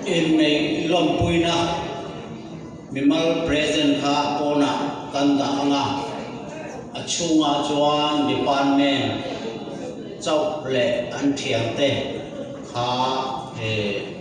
Inneih lawmpuina mimal present kha pawnah kan dah ang a, a chhungah chuan department chauh leh an thiante kha eh.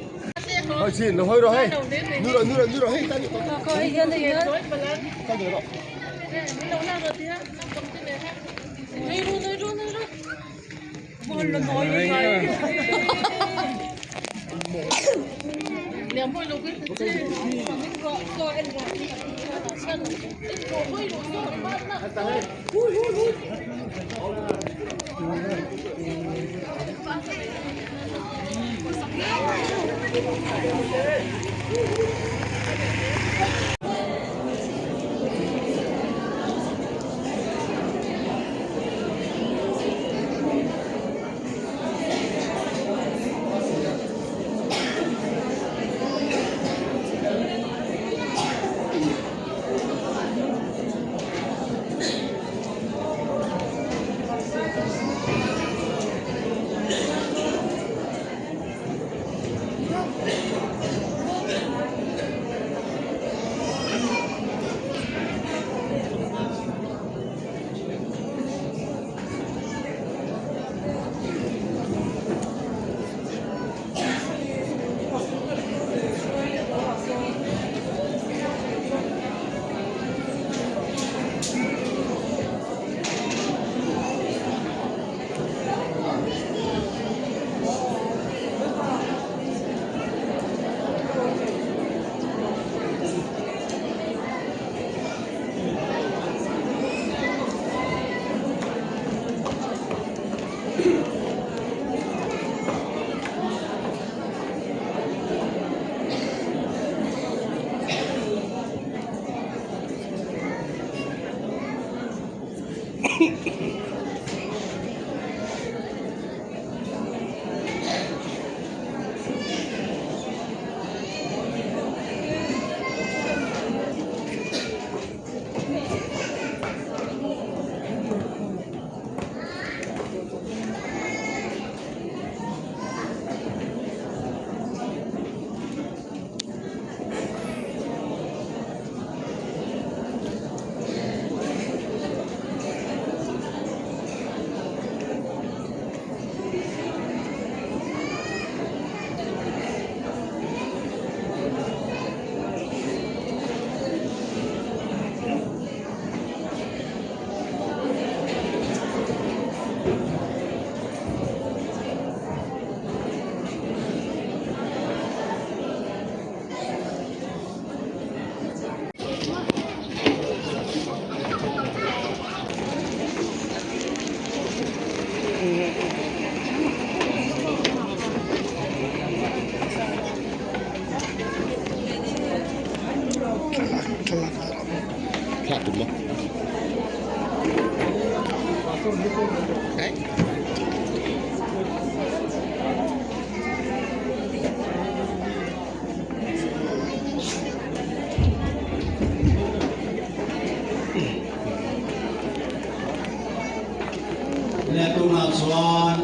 Le tunah chuan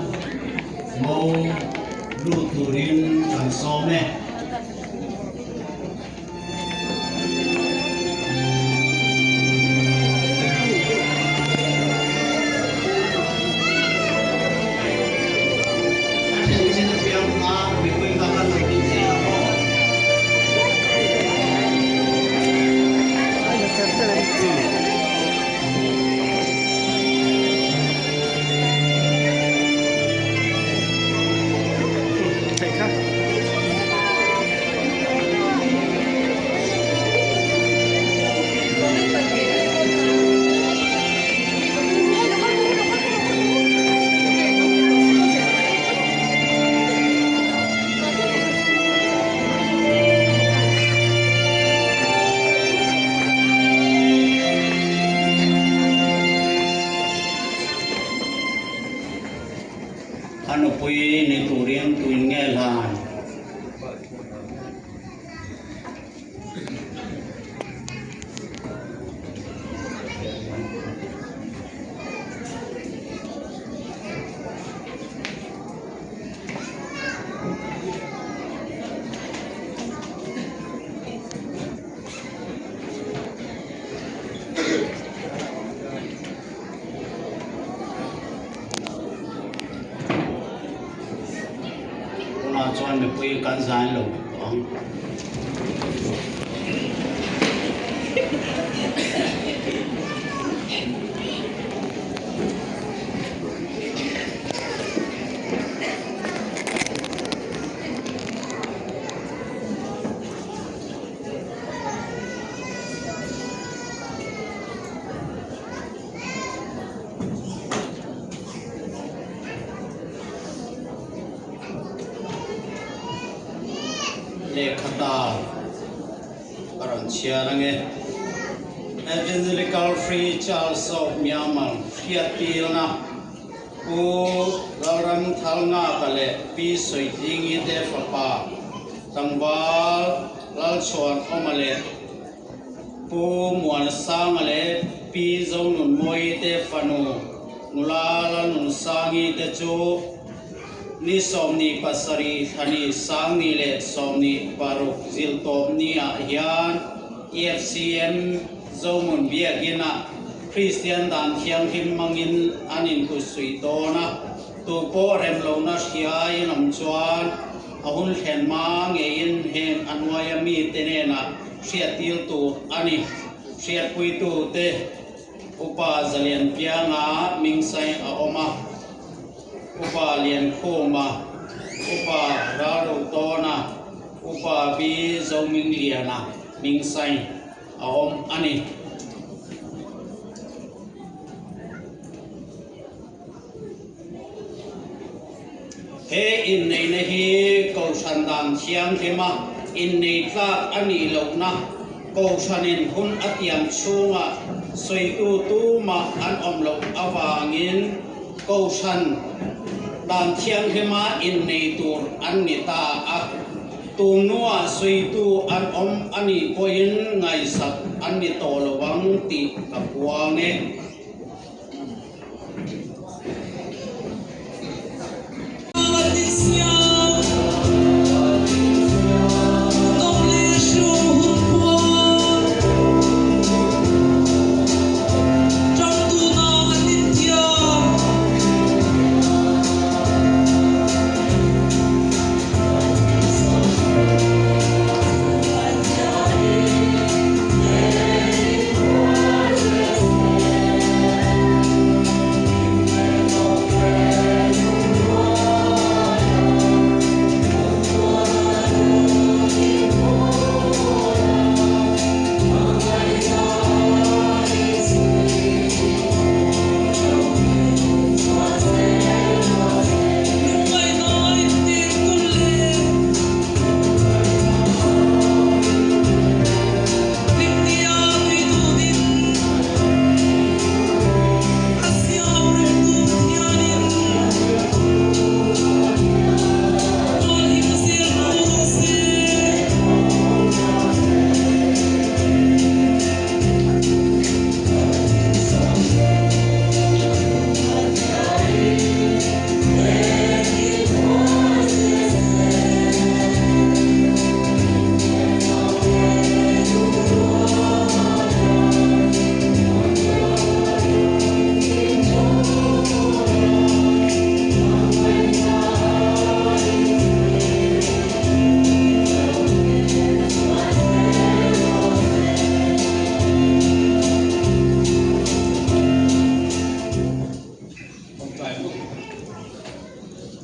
mo lut turin kan sawm e. A thlen chin apiang kha mipui kha kan lo ding zel ang aw. pawhin kan zain lo tawh ang. Lehkhata a rawn chhiar ange. Evangelical Free Church of Myanmar hriattirna Pu Lalramthalngaka leh Pi Sawitlingi te fapa tlangval Lalchhuanawma leh Pu Muansanga leh Pi Zonunmawii te fanu nula Lalnunsangi te chu ni 27 thlani Sangni leh 26 ziltawp ni ah hian EFCM Zohmun Biakinn ah Kristian dan thianghlim hmangin an inkutsui dawn a, tupawh remlohna hriaiin awm chuan a hun thlen hma ngeiin heng a hnuaia mite hnenah hriattir tur a ni. Hriatpuitute Upa Zalianpianga Mingsai a awm a, Upa Liankhuma, Upa Ralrotawna, Upa B Zomingliana Mingsai a awm a ni. He inneihna hi Kohhran dan thianghlima innei tlak a nih lohna Kohhranin hun a tiam chhunga sawitu tumah an awm loh avangin Kohhran dan thianghlima innei tur an ni ta a. Tumnuah sawitu an awm a nih pawhin ngaihsak an ni tawh lo ang tih ka puang e.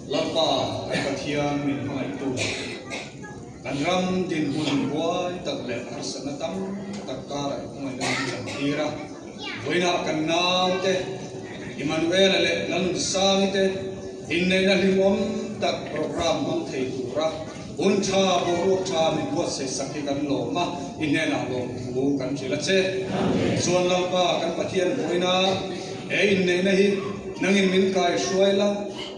Lalpa kan Pathian min hmangaihtu kan ram dinhmun buai tak leh harsatna tam tak karah i hmangaihna min chantir a, vawiinah kan naute Immanuela leh Lalnunsangi te inneihna hlimawm tak programme hmang thei tura hun tha boruak tha min buatsaih sak hi kan lawm a, i hnenah lawmthu kan hrilh a che. Chuan Lalpa kan Pathian vawiina he inneihna hi nangin min kaihruai la,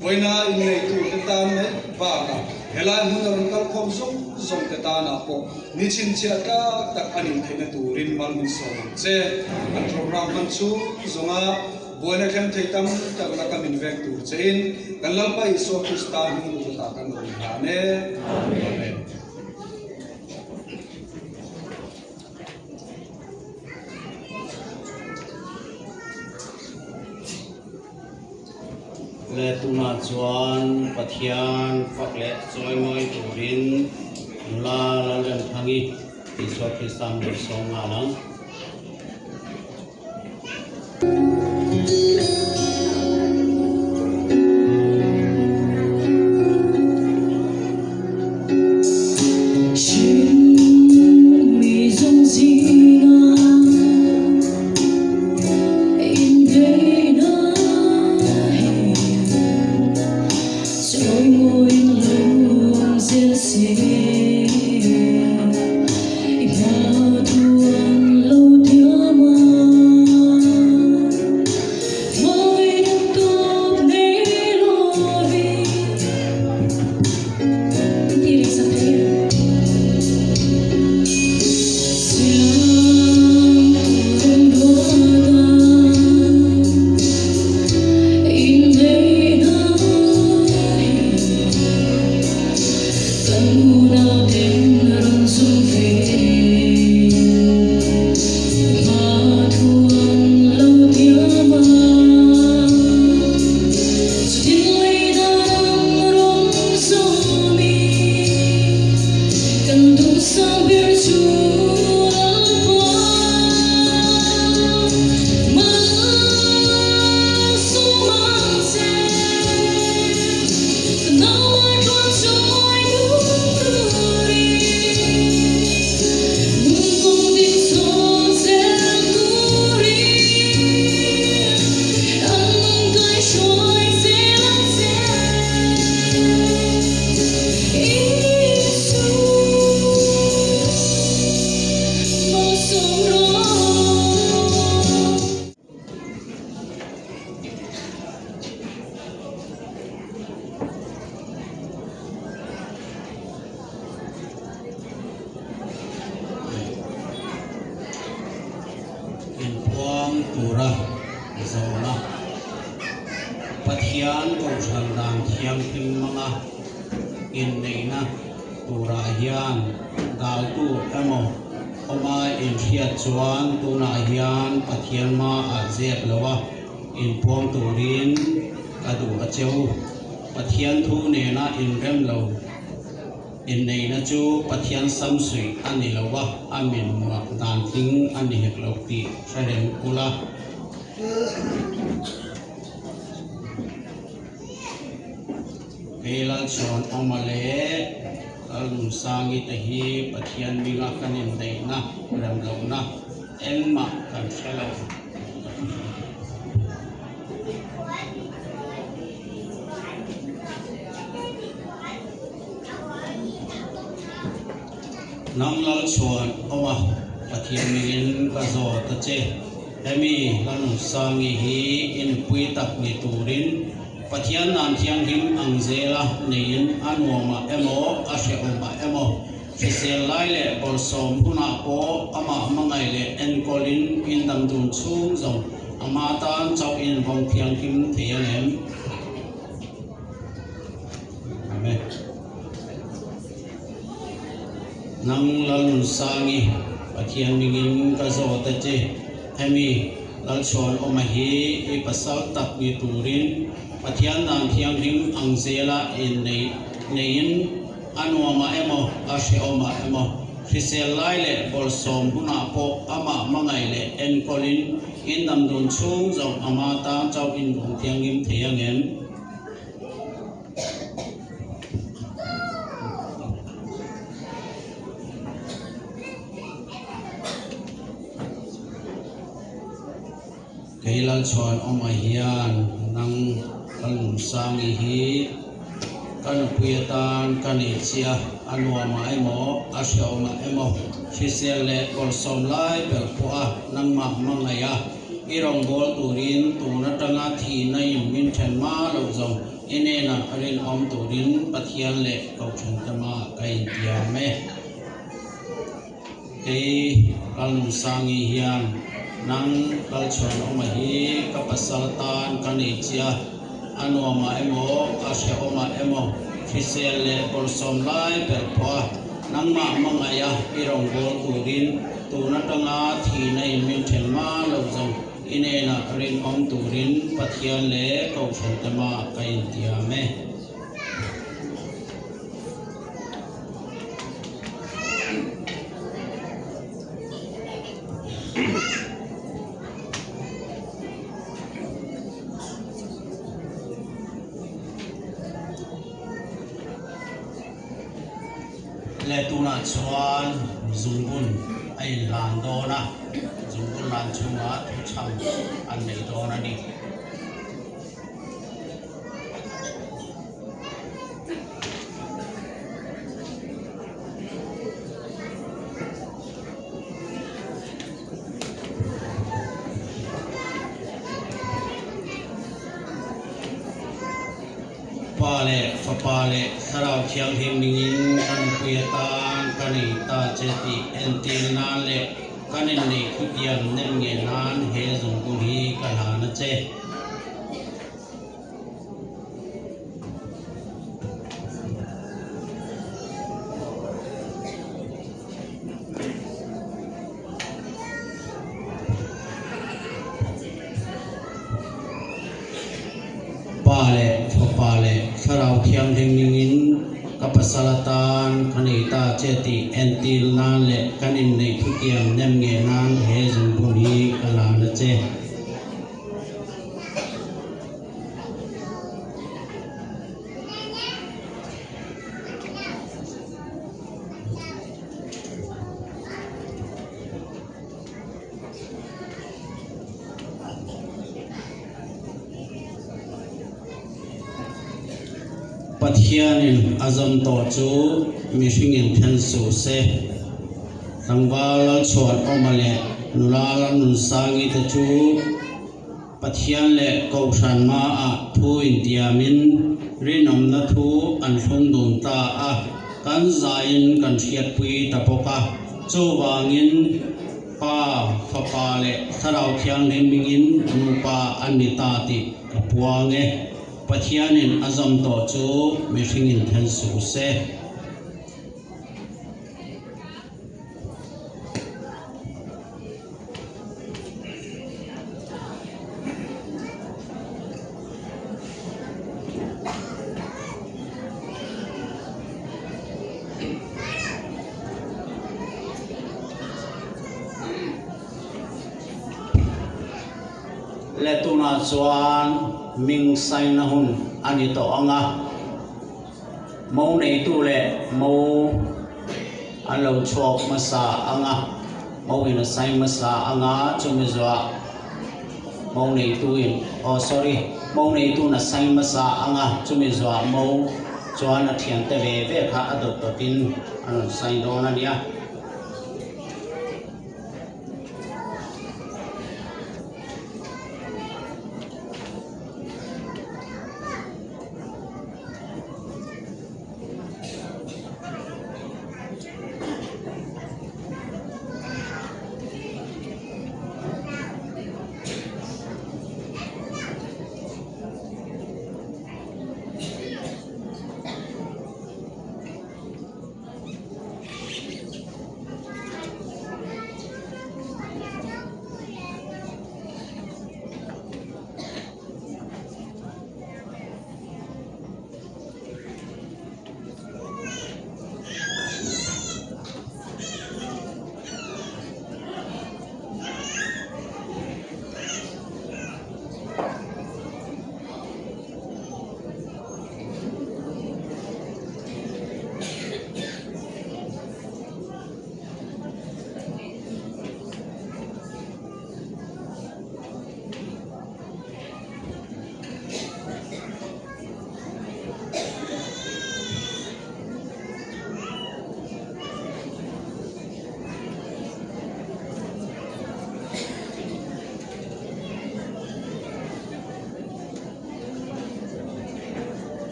Vawiina inneitu te tan mai bakah helai hmun a rawn kal khawm zawng zawng te tanah pawh ni chhinchhiah tlak tak a nih theihna turin mal min sawm ang che. An program hman chhung zawnga buaina thleng thei tam tak laka min veng tur chein kan Lalpa Isua Krista hming lutukah kan rawn hlan e. Amen. Le. tunah chuan Pathian fak leh chawimawi turin nula Lalremthangi Isua Krista malsawm nghal ang. Inpuang tura zawhna Pathian Kohhran dan thianghlim hmanga inneihna turah hian daltu emaw awma inhriat chuan tunah hian Pathian hmaah zep loa inpuang turin ka duh a che u. Pathian thu nena inrem lo inneihna chu Pathian samsuih a ni lo a, a min muah dan tling a ni hek lo tih hre reng ula. Kei Lalchhuan Awma leh Lalnunsangi te hi Pathian hminga kan indaihna rem lohna engmah kan hre lo. Nang Lalchhuan Awma Pathian hmingin ka zawt a che. Hemi Lalnunsangi hi i nupui tak ni turin Pathian nan thianghlim ang zela neiin a nuamah emaw a hrehawmah emaw hrisel lai leh bawlhsawm hunah pawh amah hmangaih leh enkawlin indam dun chhung zawng ama tan chauh in vawng thianghlim thei ang em? Amen. Nang Lalnunsangi, Pathian mingin ka zawt a che. Hemi Lalchhuanawma hi i pasal tak ni turin Pathian dan thianghlim ang zela innei neiin a nuamah emaw a hrehawmah emaw hrisel lai leh bawlhsawm hunah pawh amah hmangaih leh enkawlin indam dun chhung zawng ama tan chauh inbawng thianghlim thei ang em? Kei Lalchhuan awmah hian nang Lalnunsangi hi ka nupui atan ka nei chiah, a nuamah emaw a hrehawmah emaw hrisel leh bawlhsawm lai ber pawha nangmah hmangaih a, i rawngbâwl turin tun atanga thihna in min then hma loh zawng i hnenah rinawm turin Pathian leh Kohhran tama ka intiam e. Kei Lalnunsangi hian nang Lalchhuanawma hi ka pasal tan ka nei chiah, a nuamah emaw a hrehawmah emaw hrisel leh bawlhsawm lai ber pawha nangmah hmangaih a i rawngbâwl turin tun atanga thihna in min then hma lo zawng. I hnenah rinawm turin Pathian leh Kohhran te mah ka intiam e. Le tunah chuan zungbun a inhlan dawn a, zungbun hlan chhungah thuchham an nei dawn a ni. Pa leh Fapa leh Thlarau Thianghlim ningin ka nupui atan ka nei ta che tih entir nan leh kan inneih khutiang nem nge nan he zungkun hi ka hlan a che. Pa leh Fapa leh Thlarau Thianghlim ningin ka pasal atan ka nei ta che tih entir nan leh kan inneih thutiang nem nge nan he zungbun hi ka lan a che. Pathianin a zawm tawh chu mihringin then suh se. Tlangval Lalchhuanawma leh nula Lalnunsangi te chu Pathian leh Kohhran hmaah thu intiamin rinawmna thu an thlung dun ta a, kan zaiin kan hriatpui ta bawk a. Chuvangin Pa, Fapa leh Thlarau Thianghlim hmingin nupa an ni ta tih ka puang e. Pathianin a zawm tawh chu mihringin then suh se. Le tunah chuan hming saina hun a ni tawh ang a. Mo neitu leh mo an lo chhuak hmasa ang a, mo in a sai hmasa ang a, chumi zuah mo neitu in aw sorry mo neitu in a sai hmasa ang a, chumi zuah mo chuan a thiante ve ve kha a dawt dawt in a rawn sai dawn a nia.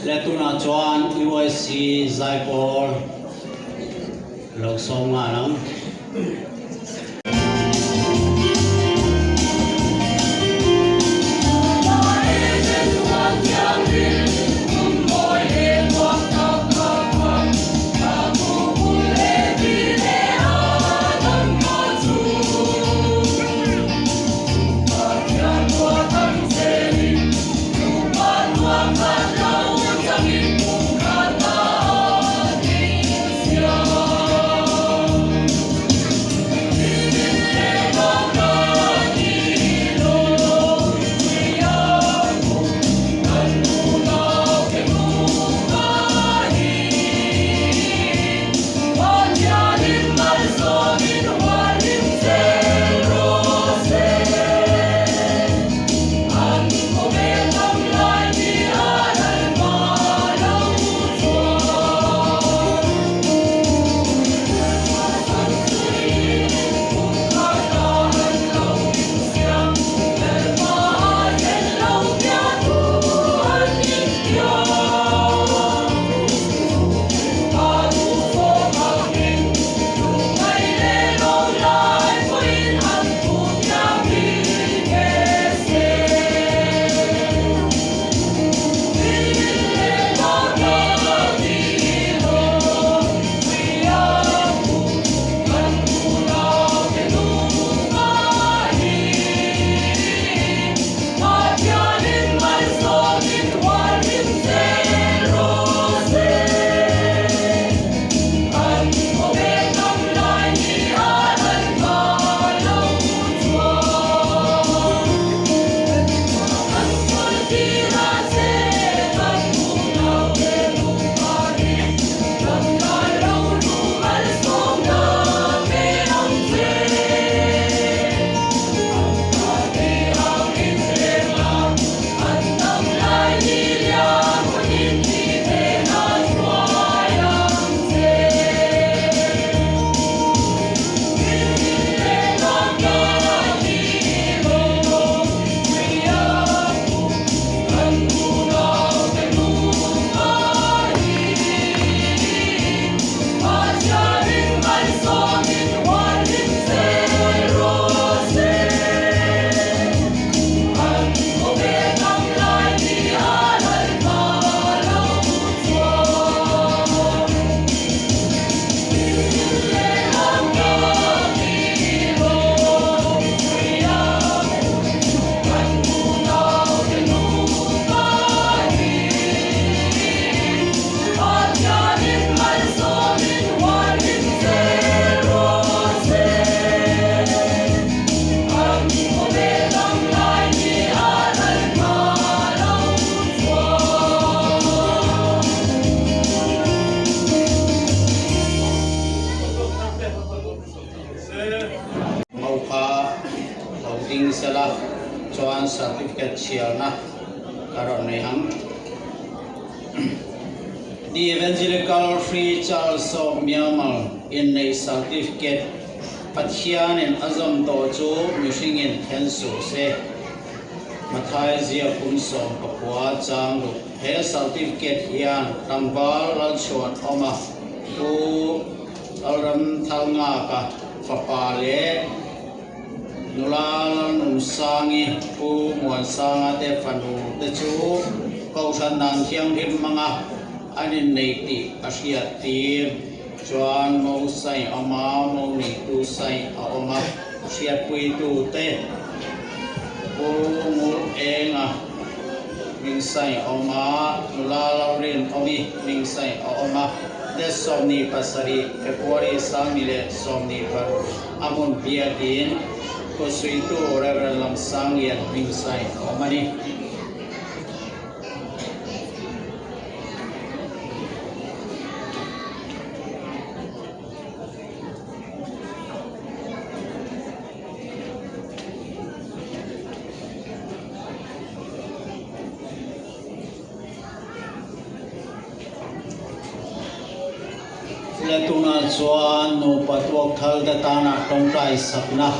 Le tunah chuan UIC zaipawl lo sawm nghal ang. certificate chhiarna ka rawn nei ang. The Evangelical Free Church of Myanmar inneih certificate Pathianin a zawm tawh chu mihringin then suh se. Mathai ziak kum 19 chang ruk. He certificate hian tlangval Lalchhuan awm a, Pu Lalramthalngaka fapa leh Nula Lalnunsangi, Pu Muansanga te fanu te chu Kohhran dan thianghlim hmanga an inneih tih a hriat tir chuan Mo Sai a awm a, Mo neitu Sai a awm a, hriatpuitu te Pu Ngur Enga hming Sai a awm a, Nula Lalrinawmi hming Sai a awm a, Dec 27 February 2026. A hmun biakin Kawsuitu Rev. Lamsanglian Hmingsai a awm a ni. Le tunah chuan nupa tuak thal te tana tawngtai sakna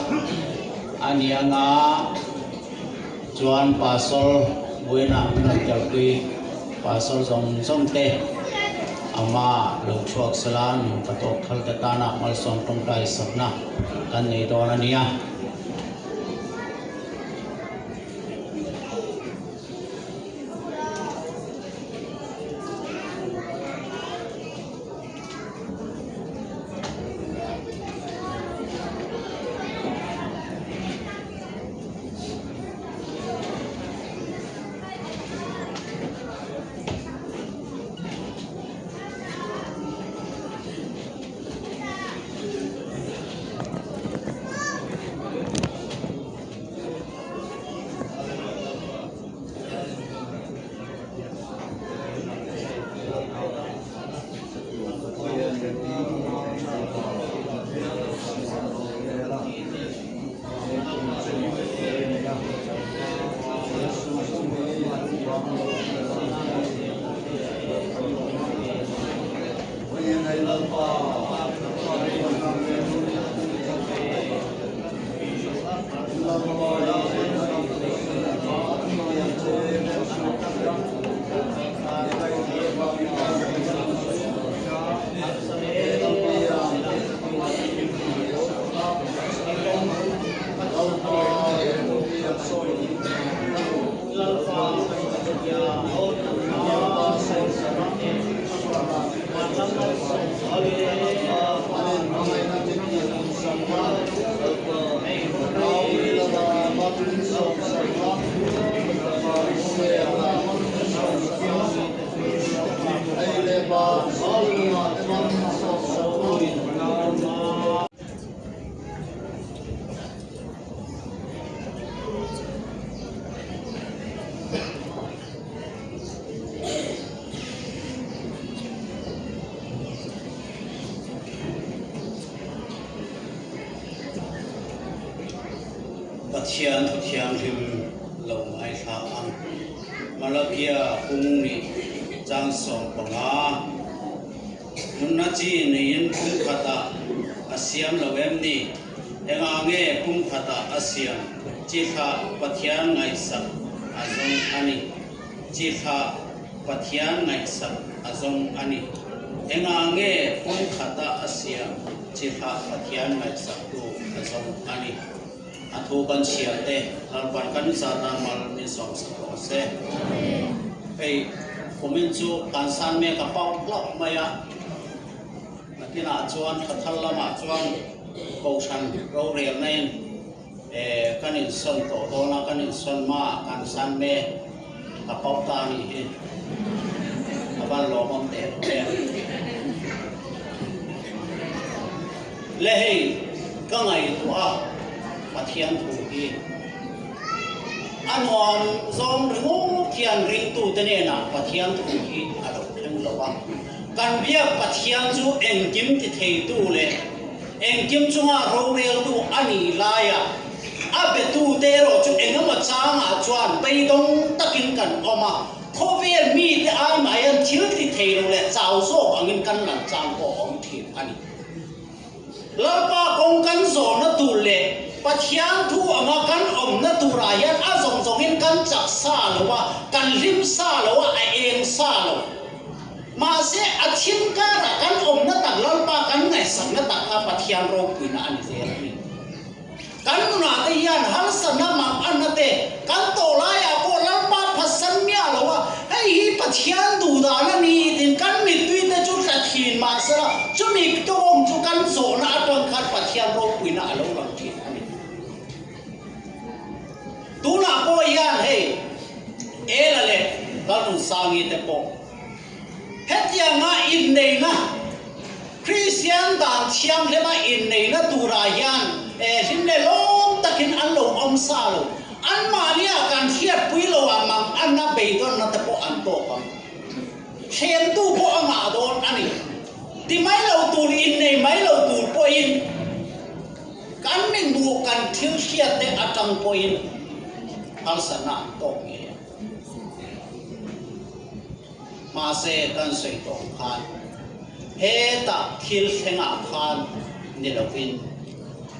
a ni anga chuan pastor buaina min rawn telpui pastor zawng zawng te ama lo chhuak sela nupa tuak thal te tana malsawm tawngtai sakna kan nei dawn a nia. Pathian thu thianghlim lo ngaithla ang. Malakia kung nih chang 15. Nunna chi neiin kum khatah a siam lo em ni? Engah nge kum khatah a siam? Chi thlah Pathian ngaihsak a zawng a ni. Chi thlah Pathian ngaihsak a zawng a ni. Engah nge kum khatah a siam? Chi thlah Pathian ngaihsaktu a zawng a ni. A thu kan chhiar te Lalpan kan zata mal min sawmsak rawh se. Hei kumin chu kan san mek a pau hlauh mai a, nakinah chuan thla thar lamah chuan Kohhran rorelna in kan insawn tawh dawn a, kan insawn hma ah kan san mek a pau ta a nih hi. A van lawmawm teh reuh em. Le hei ka ngaihtuah a Pathian thu hi a nuam zawm ringawt hian ringtute hnenah Pathian thu hi a lo thleng lo a. Kan biak Pathian chu engkim ti theitu leh engkim chunga roreltu a nih laiah. A betute erawh chu engemaw changah chuan beidawng takin kan awm a, khawvel mite ai mah hian thil ti thei lo leh chau zawk angin kan lan chang pawh a awm thin a ni. Lalpa kawng kan zawhna tur leh Pathian thu anga kan awmna turah hian a zawng zawngin kan chak sa lo a, kan hlim sa lo a, a eng sa lo. Mahse, a thim karah kan awmna tak Lalpa kan ngaihsakna tak kha Pathian ropuina a ni zel a ni. Kan nunah te hian harsatna mang anna te kan tawh laiah pawh Lalpa phatsan miah lo a, hei hi Pathian duhdan a ni tiin kan mittui te chu tla thin mahsela chumi tawng chu kan zawhna atang khan Pathian ropuina a lo lang thin a ni. Tunah pawh hian hei Ela leh Lalnunsangi te pawh Hetianga inneihna, Kristian dan thianghlima inneihna turah hian hlim leh lawm takin an lo awm sa lo. Anmahnia kan hriatpui lo ah mang anna beidawnna te pawh an tawk ang. Thlemtu pawh a ngah dawn a ni. Ti mai lo tur, innei mai lo tur pawhin kan mihmuh kan thil hriat te atang pawhin harsatna an tawk ngei ang. Mahse kan sawi tawh khan hetah thil thlengah khan ni lovin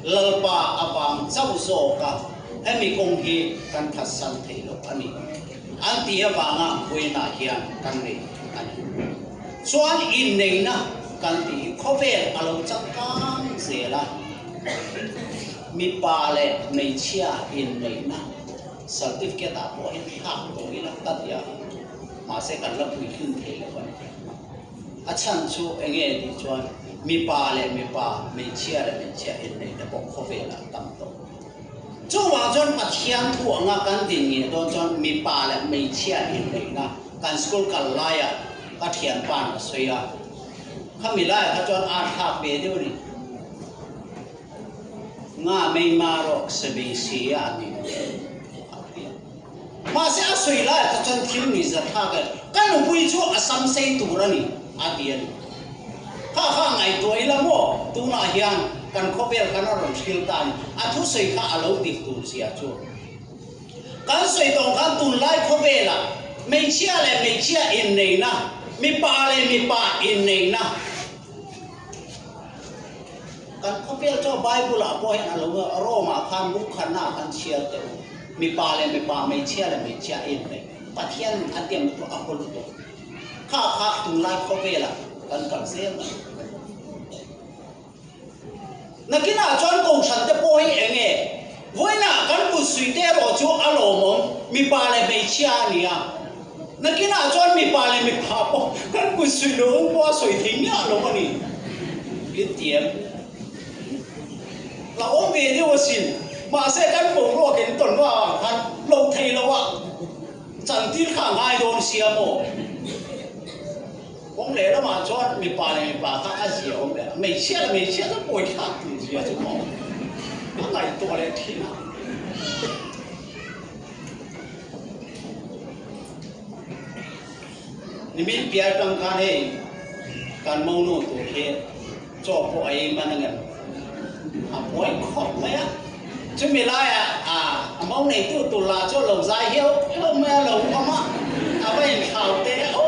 Lalpa avang chauh zawka hemi kawng hi kan phatsan thei lo a ni an tih avanga vawiinah hian kan nei a ni. Chuan inneihna kan tih hi khawvel a lo changkang zel a, mipa leh hmeichhia inneihna Certificate ah pawh hian thlak tawh ila ka ti a, mahse kan la puitlin thei lo a ni. A chhan chu eng nge tih chuan mipa leh mipa, hmeichhia leh hmeichhia inneihna pawh khawvelah a tam tawh. Chuvang chuan Pathian thu anga kan din ngei dawn chuan mipa leh hmeichhia inneihna kan school kal laiah ka thianpa'n a sawi a, khami laiah kha chuan a thlak ve deuh a ni. Nga mei ma rawh se bei si a ni a ti a. Mahse a sawi lai kha chuan thil ni za thlak e, ka nupui chu a sam sei tur a ni a ti a ni. Kha kha ngaihtuah ila maw tunah hian kan khawvel khan a rawn hril ta a ni. A thusawi kha a lo dik tur zia chu. Kan sawi tawng khan tunlai khawvelah hmeichhia leh hmeichhia inneihna, mipa leh mipa inneihna, Kan khawvel chu Bible ah pawh hian a lo Rome ah khan buk khatna ah khan chhiar teh u. Mipa leh mipa, hmeichhia leh hmeichhia a inneih. Pathian a tiang chu a haw lutuk. Kha kha tunlai khawvelah kan kal zel mai. Nakinah chuan kohhran te pawh hi eng nge? Vawiinah kan kut suite erawh chu a lawmawm, mipa leh hmeichhia a ni a. Nakinah chuan mipa leh mipa pawh kan kut suih lo awm pawh a sawi thei miah lo a ni. I tiam la awm ve deuh asin. Mahse kan boruak in tawn vang ang khan lo thei lo a chantir kha a ngai dawn sia maw? Kawng leh lamah chuan mipa leh mipa kha a zia awm leh a, hmeichhia leh hmeichhia chu pawi thlak tur zia chu maw a ngaihtuah leh thin a. Nimin piah atang khan hei kan monu tur hi chaw pawh a ei man angem a buai khawp mai a, chumi laiah a mo neitu tur lah chu a lo zai hiau hiau mai a, lo awm a, a va inthlau te aw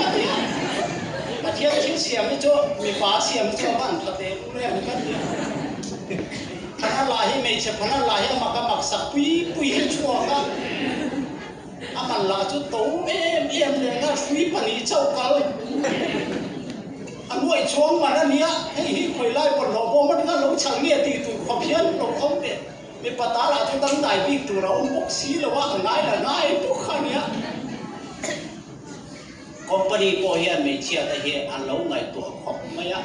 a ti a, Pathian thil siam hi chu mipa siam hi chu a va an tha teh lul em ka ti a. Phana lah hi hmeichhe phana lah hi a mak a mak sak pui pui hi chhuak a, a man lah chu to em em leh nga hrui pahnih chauh kal a nuaih chuang man a nia, hei hi khawi lai bawlhhlawh bawm atanga lo chhal nge tih tur khawp hian lo awm ve, mipa ta lah chu dangdai bik tur a awm bawk si lo a, a ngai la ngai bawk a nia. Company pawh hian hmeichhia te hi an lo ngaihtuah khawp mai a,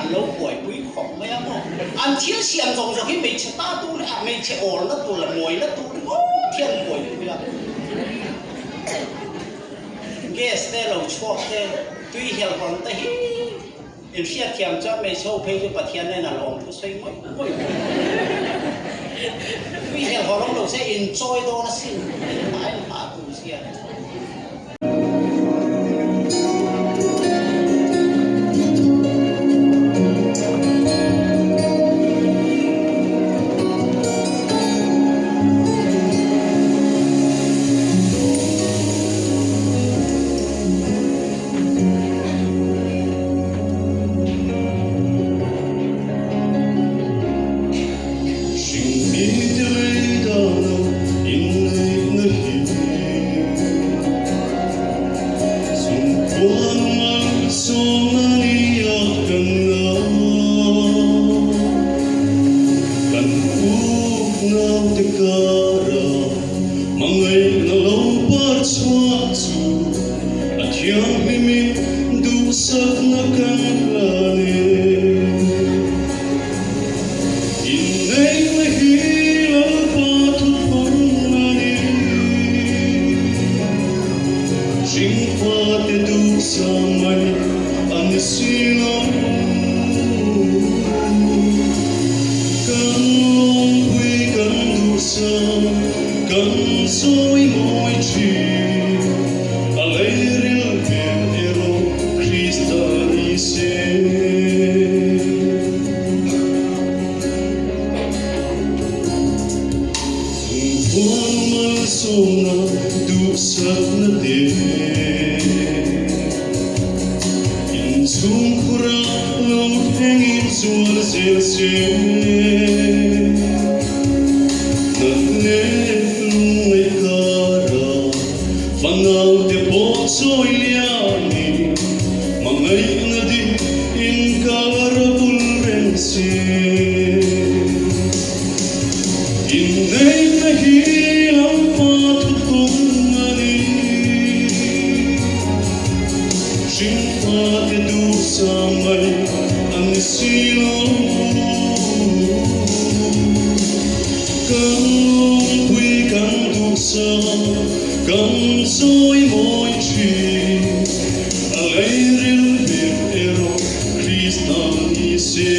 an lo buaipui khawp mai a maw? An thil siam zawng zawng hi hmeichhe ta tur leh a hmeichhe awlna tur leh mawina tur ringawt hian buaipui a. Gas te lo chhuak te, tui helhrawn te hi inhriatthiam chuan hmeichhe ho phei chu Pathian nen a lawm thu sawi ngawih ngawih mai. Tui helhrawn awm lo se inchawi dawn asin, a inhah tur zia. tura lo thlengin zual zel se. Nat leh lungngaih kara fanaute pawh chawi lianin hmangaihna dik inkar a bul reng se. Inneihna hi Lalpa thuthlung a ni. Hringfate duhsam mai an ni si lo. Kan lungpui kan duhsam, kan chawi mawi thin. A leiril ber erawh Krista ni se.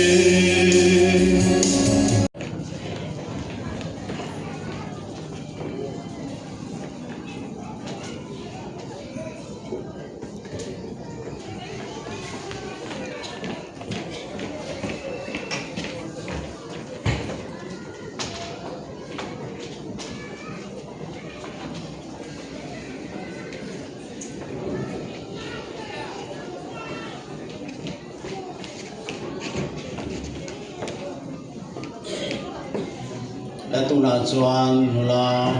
La tunah chuan nula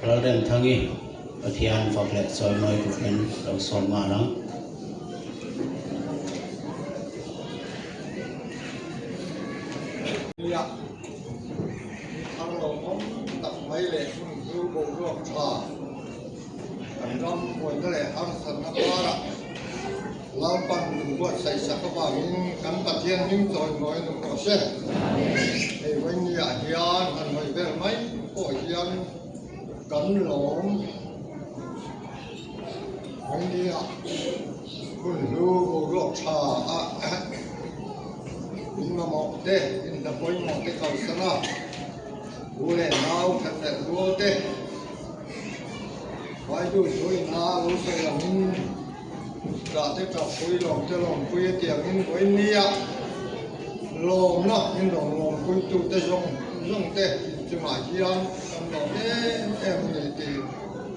Lalremthangi Pathian fak leh chawimawi turin lo sawm nghal ang. Nia, thar lo awm tak mai leh hun hlu boruak tha kan ram buaina leh harsatna karah Lalpan min buatsaih sak avangin kan Pathian hming chawimawi a nuam rawh se. Hei vawinia hian han hawi vel mai pawh hian kan lawm vawinia hun hlu boruak tha a in mamawh te in hna pawimawh te kalsan a u leh nau that leh rual te Bible thuina lo sawi angin Tah te tah pui lawm te lawm pui a tih angin vawiin nia lawmna in rawn lawm pui tu te zawng zawng te inchungah hian kan lawm em em a ni tih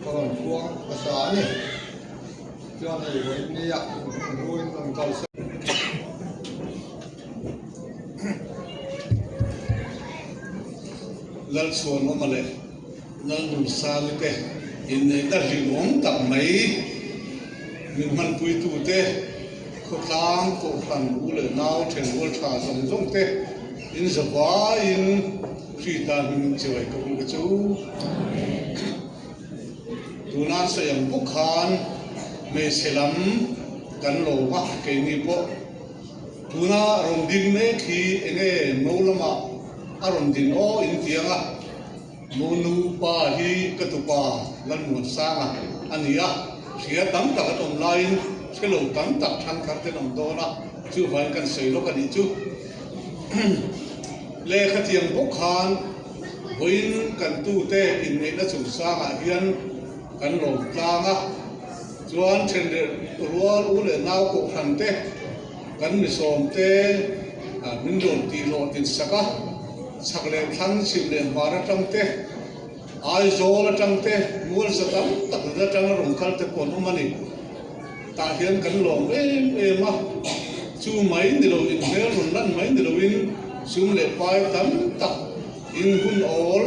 ka rawn puang hmasa a ni. Chuan hei vawiin nia inhmun hlu in rawn kal sa. Lalchhuanawma leh Lalnunsali te inneihna hlimawm tak mai min hmanpuitute, khawtlang, kohhran, u leh nau, thenrual tha zawng zawng te in zavaiin Krista hming chibai ka buk a chu. Tuna sawi ang bawk khan hmeichhe lam kan lawm a, keini pawh tuna rawn ding mek hi enge no lamah a rawn din aw in ti ang a. Monu pa hi ka tupa Lalmuansanga a ni a, hria tam tak an awm laiin hrelo tam tak thangthar te an awm dawn a, chuvangin kan sawi lawk a nih chu. Lehkha thiang bawk khan vawiin kan tute inneihna chungchangah hian kan lawm tlang a, chuan thenreh rual u leh nau kohhran te kan misawm te min rawn tih hlawh tinsak a. Chhak leh thlang chhim leh hmar atang te, Aizawl atang te, Mualza tam tak zet atanga rawn kal te pawh an awm a ni. Tah hian kan lawm em em a, chu mai ni lo in hmel rawn lan mai ni loin sum leh pai tam tak in hun awl,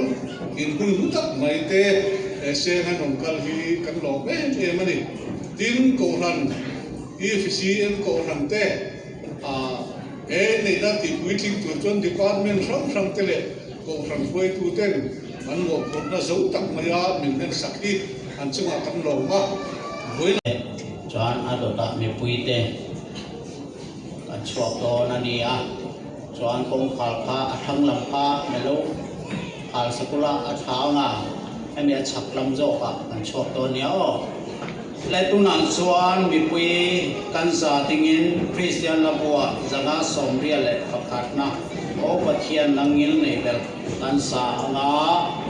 in hun hlu tak mai te seng an rawn kal hi kan lawm em em a ni. Tin, Kohhran, EFCM Kohhran te, He neihna tihpuitling tur chuan department hrang hrang te leh kohhran hruaitu ten an mawhphurhna zo tak maia min hlensak hi an chungah kan lawm a. Vawiin. Chuan a dawtah mipuite kan chhuak dawn a ni a, chuan kawngkhar kha a thlang lam kha melo khar sakula a thlang a, hemi a chhak lam zawkah kan chhuak dawn nia aw. Le tunah chuan mipui kan za dingin Kristian Labuah zanga 21na Aw Pathian nang ngil nei ber kan sa anga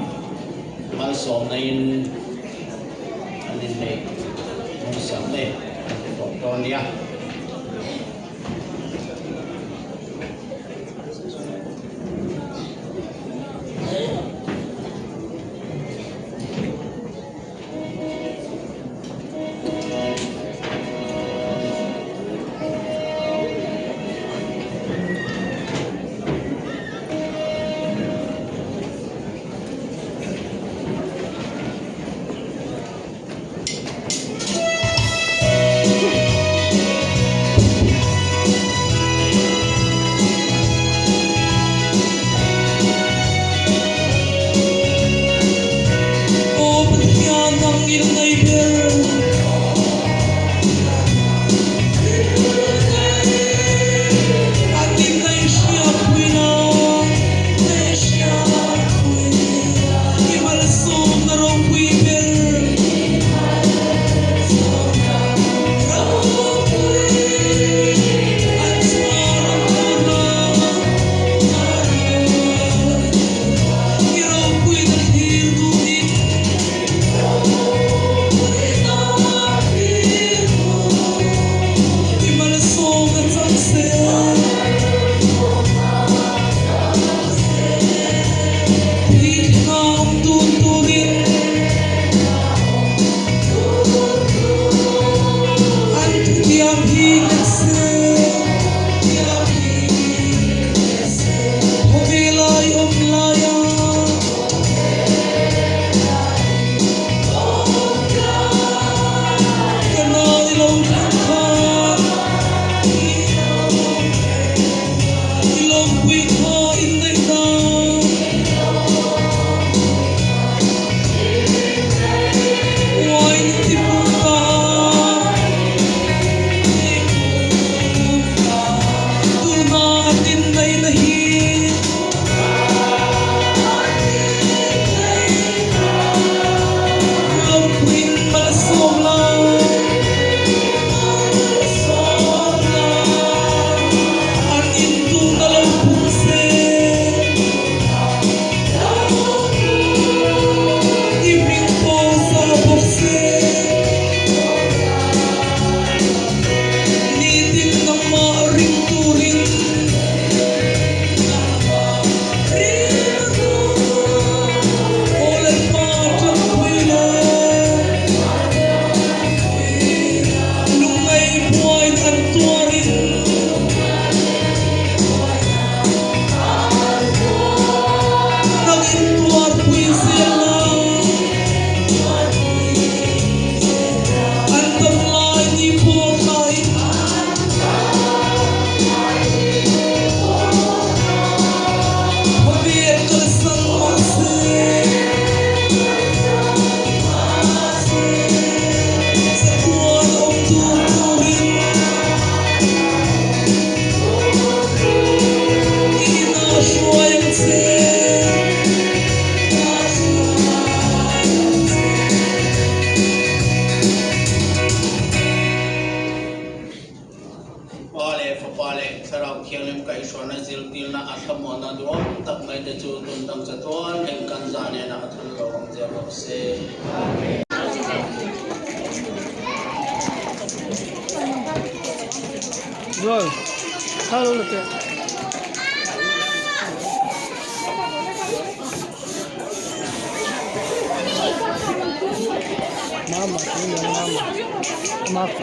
malsawmna in an inneih hmawng te kan ti tawh dawn nia. Thlarau Thianghlim kaihhruaina zirtirna a thlamuanna duhawm tak mai te chu tun dang chatuan eng kan za nena a thun lo awm zel rawh se. Rồi, hello là kìa. Mama, mama, mama.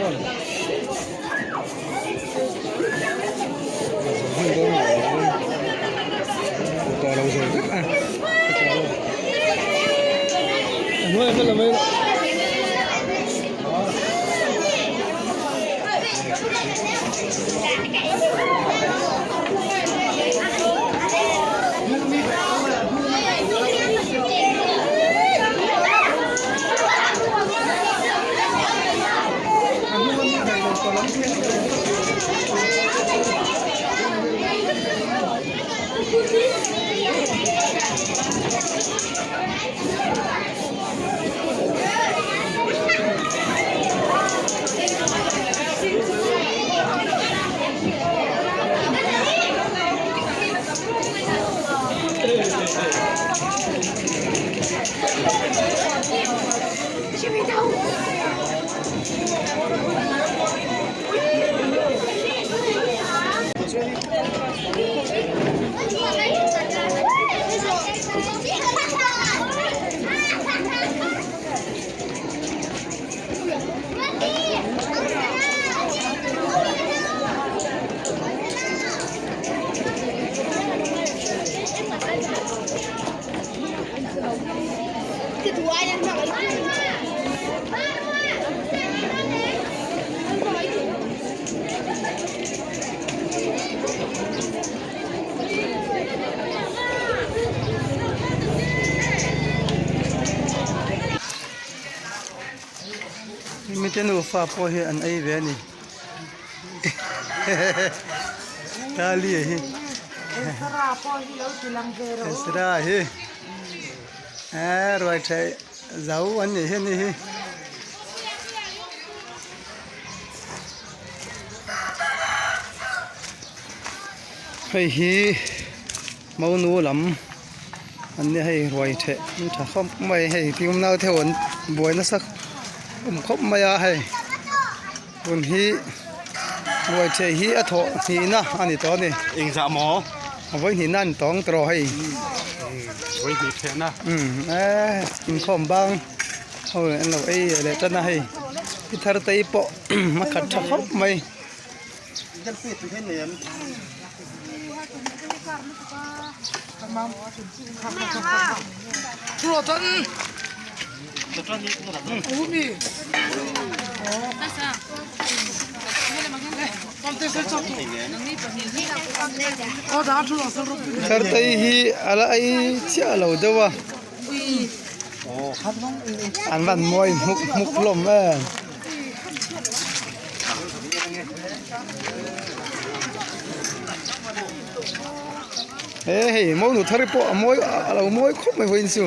Mite nufa pawh hi an ei ve a ni Tali hi Ezra hi ruai theih zo an nih hi a ni hi. Hei hi monu lam an nia hei ruai theh an tha khawp mai hei pium nau te ho an buai nasa awm khawp mai a hei tun hi ruai theh hi a thawh hnihna a ni tawh a ni. Engzah maw? A vawi hnihna a ni tawng tawh hei. Vawi hnih thehna. Umm eee inkhawm bang ho an lo ei leh tan a hei pi thar te pawh a khat tha khawp mai. Thartei hi a la ei chiah lo deuh a an van mawi hmuk hmuk hlawm em. He hei monu thar pawh a mawi a lo mawi khawp mai vawiin chu.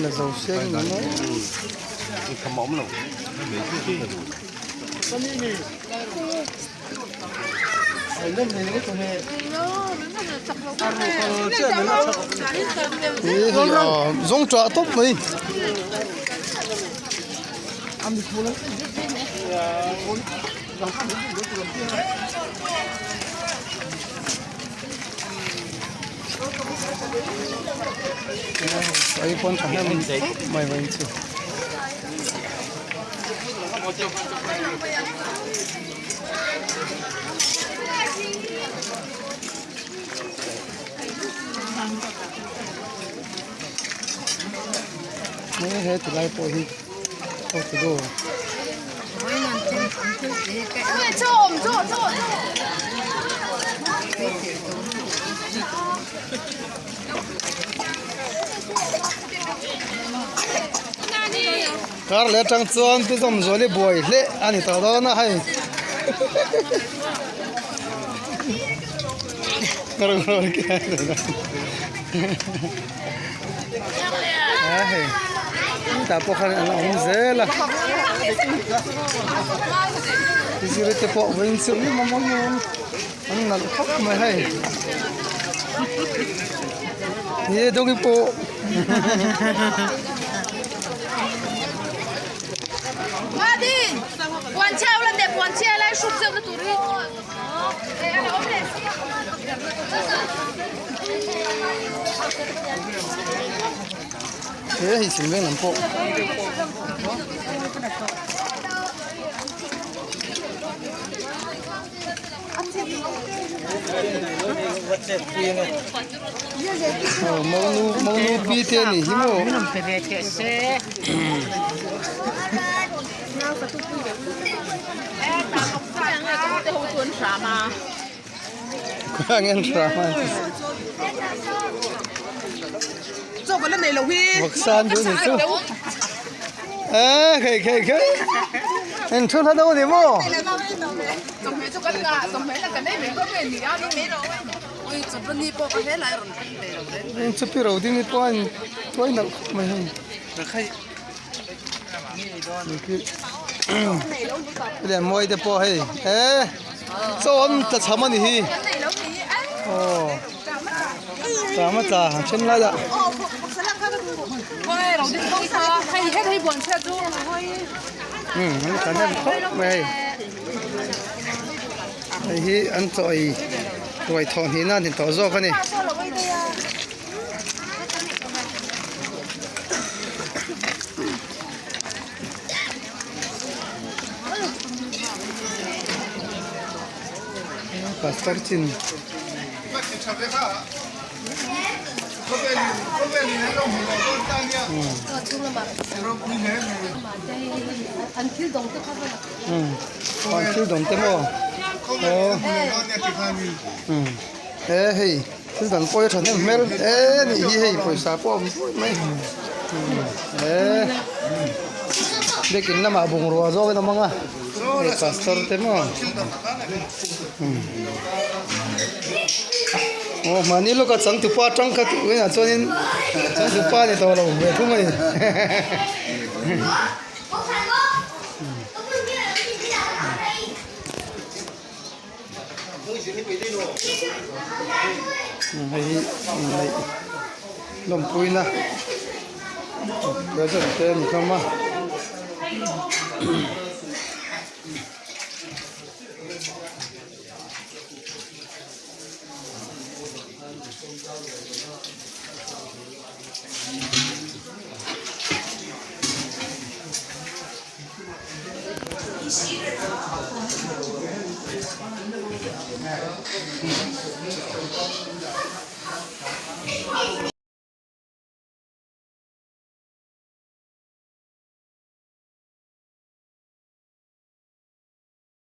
La zo seng ni maw. Zawng ṭah tawp mai. Ei pawn ṭhahnem mai vawiin chu. He ti lai pawh hi aw ti deuh. Kar leh atang chuan pu Zawmzuali buai hle a ni tawh dawn a hei. A hei tah pawh khan an awm zel a zir te pawh vawiin chu an nalh khawp mai hei ni e dawng pawh. He hei thing veng lam pawh aw monu monu pi te a nih hi maw. Vawksan duh ni chu e khei khei khei in thu hla deuh ni maw chu pi ro ding hi pawh a in tuai nalh khawp mai hei. Lianmawi te pawh hei e chaw an tla cham a ni hi aw tla tla a then lai ah um an tla hnem khawp mai hei hei hi an chaw ei ruai thawh hnih na a ni tawh zawk a ni. Pastor chin an thil dawng te maw aw e hei. Thil dang pawh hi a thahnem hmel e nih hi hei pawisa pawh a awm fur mai e biakin lamah bungrua zawk in awm ang a hei pastor te maw aw mahni lawka changtupa atang kha tunah chuanin changtupa a ni tawh lo ve thung a ni. Hei hi inneih lawmpuina present te a ni hlawm a.